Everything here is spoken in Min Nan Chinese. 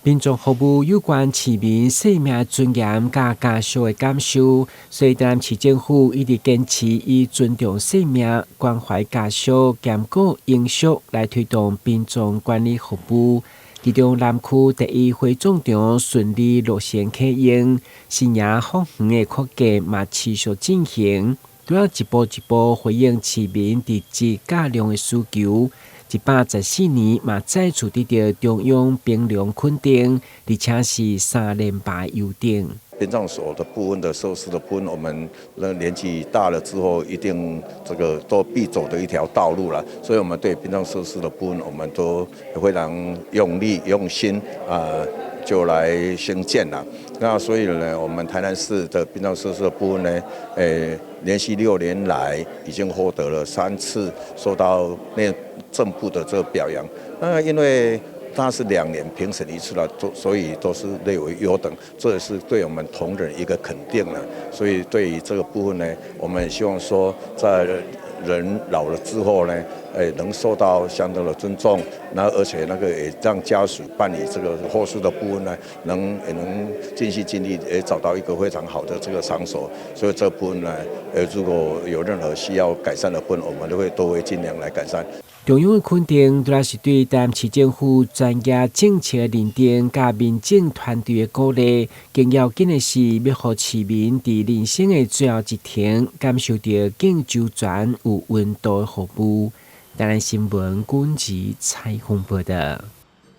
殯葬服務有關市民生命尊嚴佮家屬的感受，所以台南市政府一直堅持以尊重生命、關懷家屬、兼顧永續來推動殯葬管理服務。其中南區第一火葬場順利落成啟用，新營福園的擴建嘛持續進行，除了一步一步回應市民佇質佮量的需求。114年嘛再次得到中央評量肯定，而且是三連霸優等。殯葬所的部分的設施的部分，我們年紀大了之後，一定這個都必走的一條道路了。所以，我們對殯葬設施的部分，我們都非常用力用心啊，就來興建了。那所以呢，我們台南市的殯葬設施的部分呢，連續6年來已經獲得了三次受到內政部的這個表揚。那因為它是2年評審一次了，都所以都是列為優等，這也是對我們同仁一個肯定了。所以對於這個部分呢，我們希望說，在人老了之後呢，能受到相當的尊重，那而且那個也讓家屬辦理這個後事的部分呢，也能盡心盡力，也找到一個非常好的這個場所。所以這部分呢，如果有任何需要改善的部分，我們都會盡量來改善。中央的肯定，除了是對台南市政府專業政策認定佮民政團隊的鼓勵，更要緊的是，欲予市民佇人生的最後一程，感受著更周全、有溫度的服務。台南新聞軍事採訪報導。